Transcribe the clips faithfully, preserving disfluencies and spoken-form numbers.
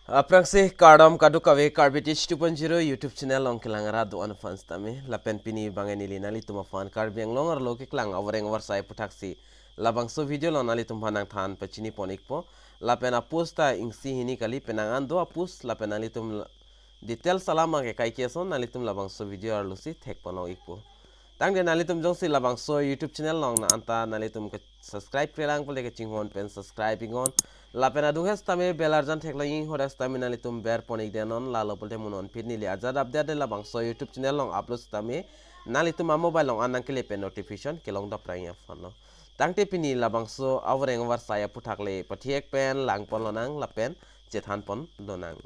Aphrangsi kardom kadokave Karbi Teach two point zero YouTube channel along kelang arat do-an aphan sitame, lapen pini abang neli nanglitum aphan Karbi Anglong arlo keklang avoreng avarsai aputhaksi labangso video along nanglitum aphan nangthan pachini pon ikpo. Lapen a-post ta ing si hini kali, penang an do a-post, lapen nanglitum la-, details alam abangke kaike ason nanglitum labangso video arlosi thek pon long ikpo. Tangte nanglitum jongsi labangso YouTube channel along nang anta nanglitum ke subscribe-kre lang pulote kachinghon pen subscribe iknon. Lapen adung he sitame bell arjan theklong ik, hadak sitame nanglitum ber pon ik denon, lalo pulote mo non aphi neli ajat update labangso YouTube channel along upload sitame nanglitum a-mobile along an nangkele pen notification kelong dapprang aphan lo. Tangte pini labangso avoreng avarsai aputhak le pathek pen lang pon lonang lapen chethan pon lonang.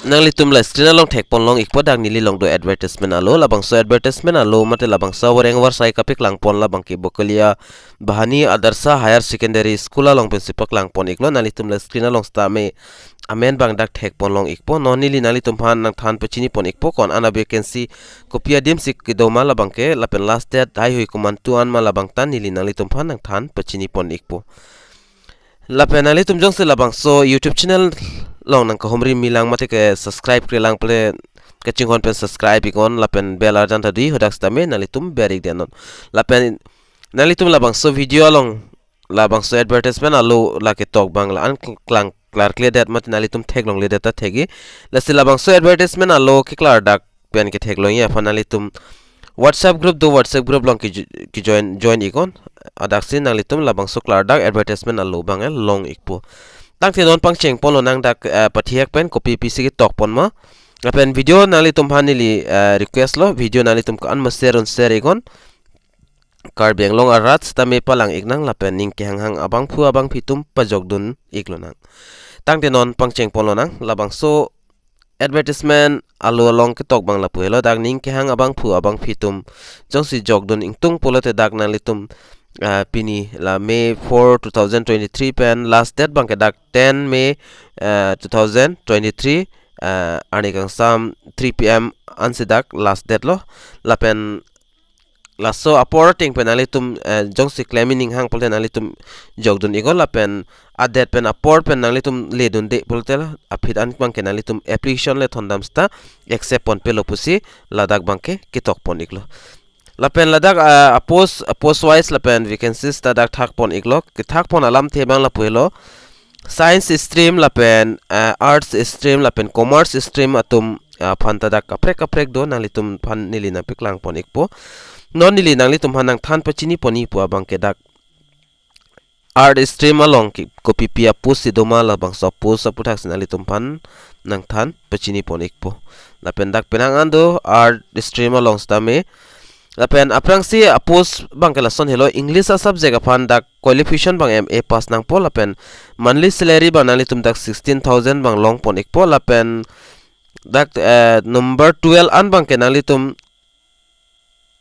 Nanglitum la screen along thek pon long ikpo, dak neli along do advertisement alo. Labangso advertisement alo mate labangso avoreng avarsai kapeklang pon labangke Bokolia Bahani Adarsha Higher Secondary School along pensi paklang pon iklo. Nanglitum la screen along sitame amen abang dak thek pon long ikpo. Non neli nanglitum aphan nangthan pachini pon ikpo, ko-an a vacancy, kopi adimsi kedo ma labangke, lapen last date heihui komantu an ma labang ta neli nanglitum aphan nangthan pachini pon ikpo. Lapen nanglitum jongsi labangso YouTube channel along nangkahumri mi lang mate ke subscribe-kre lang pulote kachinghon pen subscribe iknon lapen bell arjan ta do ik, hadak sitame nanglitum ber ik denon. Lapen nanglitum labangso video along labangso advertisement alo la ketok abang la-an kl-, klang klarkledet mate nanglitum theklongledet ta thek ik. Lasi labangso advertisement alo keklardak pen ketheklongji aphan nanglitum WhatsApp group do, WhatsApp group along ke, ke join, join iknon. Hadaksi nanglitum labangso klardak advertisement alo abang long ikpo. Tangte non pangcheng pon lonang dak, eh, pathek pen kopi pisi ketok pon ma. Lapen video nanglitum aphan neli, eh, request lo, video nanglitum ko-an ma share un share iknon. Karbi Anglong arat sitame palang iknang lapen ning kehanghang abangphu abangphi atum pajokdun ik lonang. Tangte non pangcheng pon lonang, labangso advertisement alo along ketok abang lapu helo, dak ning kehang abangphu abangphi atum jongsi jokdun ingtung pulote dak nanglitum, ah, pini la May four, two thousand twenty-three pen last date abangke dak ten May, ah, two thousand twenty-three, ah, arni kangsam three P M ansi dak last date lo. Lapen laso apor ateng pen nanglitum, eh, jongsi klem ining hang pulote nanglitum jokdun iknon lapen a-date pen apor pen nanglitum ledunde pulote la aphi an abangke nanglitum application le thondam seta accept ponpe lo pusi ladak abangke ketok pon iklo. Lapen ladak, ah, a-post, a-post wise lapen vacancies ta dak thak pon iklo, kethak pon alamthe abang lapu helo. Science stream lapen, eh, arts stream lapen commerce stream atum, eh, aphan ta dak kaprek kaprek do, nanglitum aphan neli nangpeklang pon ikpo. Non neli nanglitum aphan nangthan pachini ponji pu abangke dak art stream along ke kopipi a-post si do ma labangso a-post aputhak si nanglitum aphan nangthan pachini pon ikpo. Lapen dak penang an do art stream along sitame. Lapen aphrangsi a-post abangke lason helo, English a-subject aphan dak qualification abang M A pass nangpo, lapen monthly salary abang nanglitum dak sixteen thousand abang long pon ikpo, lapen dak, eh, number twelve an abangke nanglitum,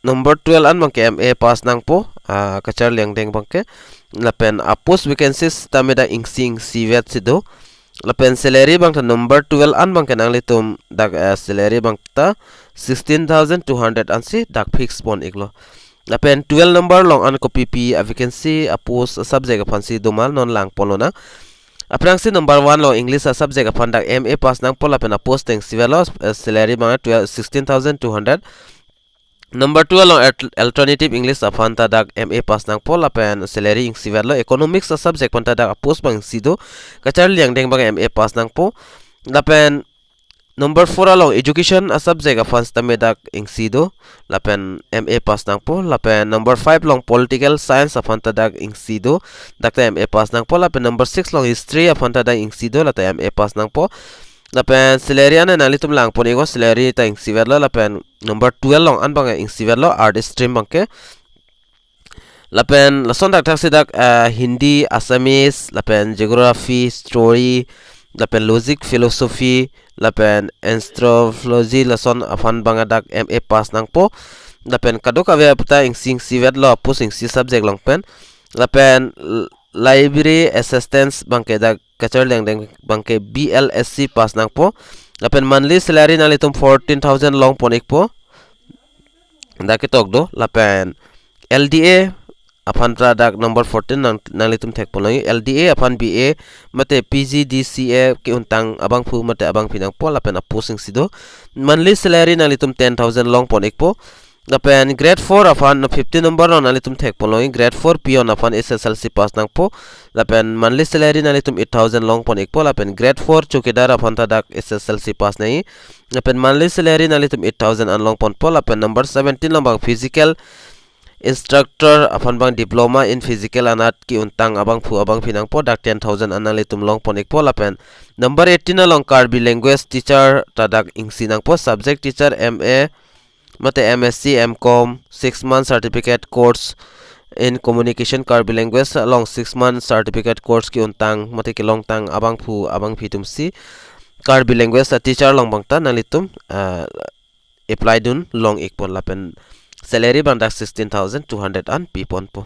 number twelve an abangke M A pass nangpo, ah, kacharli angdeng abangke, lapen a-post vacancies tame dak isi isi vet si do. Lapen salary abang ta number twelve an abangke nanglitum dak, eh, salary abang ta sixteen thousand two hundred ansi dak fix pon iklo. Lapen twelve number along an kopipi a-vacancy a-post a-subject aphan si do ma non lang pon lonang. Aphrangsi number one along English a-subject aphan dak M A pass nangpo lapen a-post ta isi vet lo, eh, salary abang twelve, sixteen thousand two hundred. Number two along al-, alternative English aphan ta dak M A pass nangpo lapen salary isi vet lo. Economics a-subject aphan ta dak a-post abang isi do, kacharli angdeng abang M A pass nangpo. Lapen number four along education a-subject aphan sitame dak isi do, lapen M A pass nangpo. Lapen number five along political science aphan ta dak isi do, dak ta M A pass nangpo. Lapen number six along history aphan ta dak isi do, la ta M A pass nangpo. Lapen salary an nanglitum lang pon iknon, salary ta isi vet lo, lapen number twelve along an abang isi vet lo, art stream abangke. Lapen lason dak thaksi dak, eh, Hindi, Assamese, lapen geography, history, lapen logic, philosophy, lapen anthropology, lason aphan abang dak M A pass nangpo. Lapen kadokave aputa isi isi vet lo, a-post isi subject along pen. Lapen l-, library assistance abangke dak kacharli angdeng abangke B L S C pass nangpo. Lapen monthly salary nanglitum fourteen thousand long pon ikpo. Dak ketok do, lapen L D A aphan ta dak number fourteen nang, nanglitum thekponlong, L D A aphan B A mate P G D C A ke-untang abangphu mate abangpi nangpo lapen apost isi do. Monthly salary nanglitum ten thousand longpon-ikpo. Lapen grade four aphan no fifteen number along nanglitum thekponlong, grade four peon aphan S S L C pass nangpo. Lapen monthly salary nanglitum eight thousand longpon-ikpo. Lapen grade four chowkidar aphan ta dak S S L C pass nangji. Lapen monthly salary nanglitum eight thousand an longponpo. Lapen number seventeen along abang physical instructor aphan abang diploma in physical anat ke-untang abangphu abangpi nangpo, dak ten thousand an nanglitum longpon-ikpo. Lapen number eighteen along Karbi language teacher ta dak isi nangpo, subject teacher M A mate M S C, M com, six month certificate course in communication Karbi language along six month certificate course ke-untang mate kelongtang abangphu abangpi atumsi Karbi language a teacher along abang ta nanglitum, ah, apply dun long-ikpon. Lapen salary abang dak sixteen thousand two hundred an piponpo.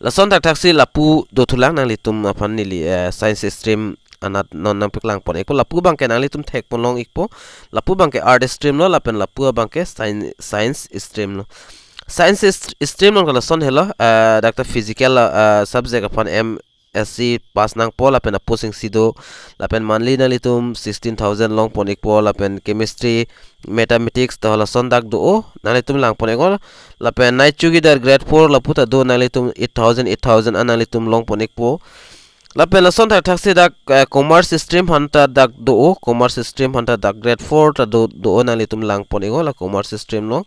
Lason thakthaksi lapu dothulang nanglitum aphan neli, eh, science stream anat non nangpaklangpon-ikpo. Lapu abangke nanglitum thekponlong-ikpo. Lapu abangke art stream lo, lapen lapu abangke science, science stream lo. Science st-, stream along ke lason helo, eh, dak ta physical, eh, subject aphan M S C pass nangpo lapen apost isi do. Lapen monthly nanglitum sixteen thousand longpon-ikpo, lapen chemistry, mathematics ta lason dak do-o, nanglitum langpon-iknon. Lapen night chowkidar grade four lapu ta do, nanglitum eight thousand, eight thousand an nanglitum longpon-ikpo. Lapen lason thakthaksi dak, eh, commerce stream aphan ta dak do-o, commerce stream aphan ta dak grade four ta do, do-o, nanglitum langpon-iknon la commerce stream along.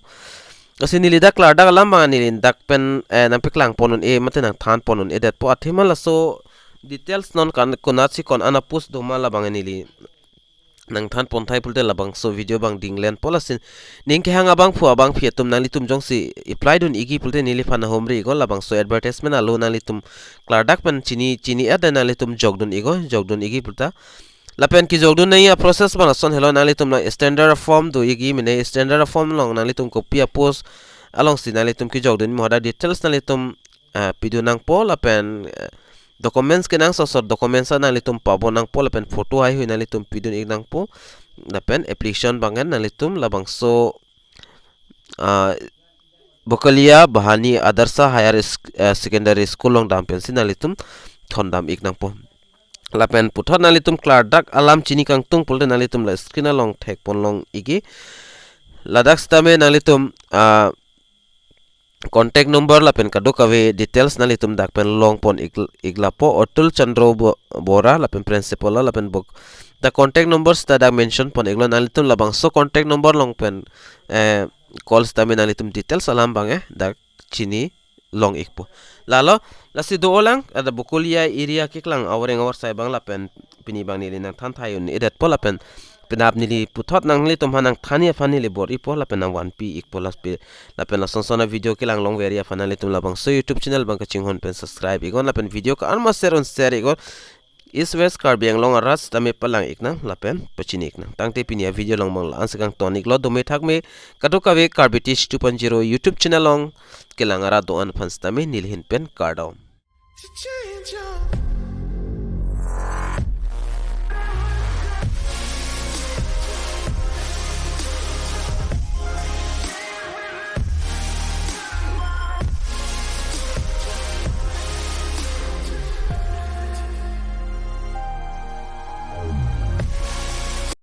Lasi neli dak klardak alam abang neli dak pen, eh, nangpaklangpon un-e mate nangthanpon un-edetpo, athema laso details non kan konatsi ko-an apost doma labang neli nangthanpon thai pulote labangso video abang dinglenpo. Lasi ning kehang abangphu abangpi atum nanglitum jongsi apply dun-ikji pulote neliphan nahumri-iknon, labangso advertisement alo nanglitum klardak pen chini, chini-et nanglitum jokdun-iknon, jokdun-ikji pulote. Lapen kejokdun nangji aprocess abang lason helo, nanglitum nang standard form do-ikji, mane standard form along nanglitum kopi apost alongsi nanglitum kejokdun, mo hadak details nanglitum, ah, pidun nangpo, lapen, eh, documents kenangsot sot documents nanglitum pabon nangpo, lapen photo haihui nanglitum pidun-ik nangpo. Lapen application abang nanglitum labangso, ah, Bokolia Bahani Adarsha Higher Sec-, eh, Secondary School along dam pensi nanglitum thondam-ik nangpo. Lapen puthot nanglitum klardak alam chini kangtung pulote nanglitum la screen along thekponlong-ikji. Ladak sitame nanglitum, ah, contact number lapen kadokave details nanglitum dak pen longpon-ik, ik lapo. Otul Chandra Bo-, Bora lapen principal lo, lapen bok dak contact number sita dak mention pon-iklo, nanglitum labangso contact number along pen, eh, call sitame nanglitum details alam abang, eh, dak chinilong-ikpo. Lalo, lasi do-olang, ada Bokolia area keklang awareng awarsai abang lapen pini abang neli nangthan thai un-edetpo, lapen penap neli puthot nanglitum aphan nangthanji aphan neli bor-ipo, lapen nangvanpi-ikpo, lapen, lapen lason son a video kelang longverji aphan nanglitum labangso YouTube channel abang kachinghon pen subscribe-iknon, lapen video ko-an ma share un share-iknon. East West Karbi Anglong arat sitame palang-ik nang lapen pachini-ik nang. Tangte pini a video along abang la-an si kangton-iklo, dome thakme, kadokave Karbi Teach two point zero YouTube channel along kelang arat do-an aphan sitame neli ahin pen kardom.